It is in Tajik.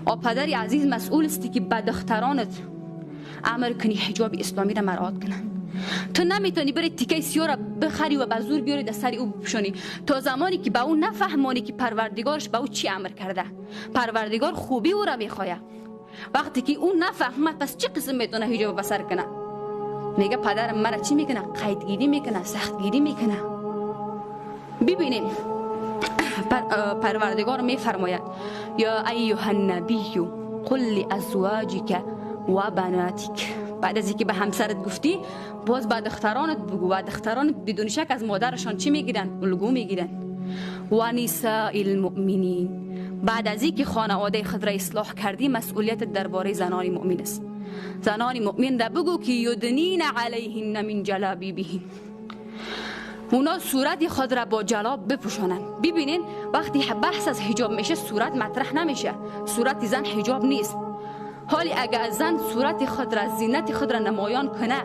Падари азиз, масъул ҳастӣ, ки ба духтаронат амр кунӣ ҳиҷоби исломиро мароат кунанд. Ту наметавонӣ бери тикаи сиёҳро бихарӣ ва ба зӯр биёрӣ дар сари ӯ бипӯшонӣ, то замоне ки ба ӯ нафаҳмонӣ, ки Парвардигораш ба ӯ чӣ амр карда. Парвардигор хубии ӯро мехоҳад. Вақте ки ӯ нафаҳмад, пас чӣ қисм метавонад ҳиҷоб ба сар кунад? Мега падарам мара чӣ мекунад? Қайдгирӣ мекунад, сахтгирӣ мекунад. Бибинем, Парвардигор мефармояд: يا أيها النبي قل لأزواجك وبناتك. بعد از اینکه به همسرت گفتی، باز به دخترانت بگو و دخترانت بدون شک از مادرشان چی میگیرن؟ الگو میگیرن. ونساء المؤمنين. بعد از اینکه خانواده خود را اصلاح کردی، مسئولیت درباره زنان مؤمن است. زنان مؤمن را بگو که يدنين عليهن من جلابيبهن، اونا صورت خود را با جلاب بپوشانند. ببینین، وقتی بحث از حجاب میشه، صورت مطرح نمیشه. صورت زن حجاب نیست. حالی اگر زن صورت خود را، زینت خود را نمایان کنه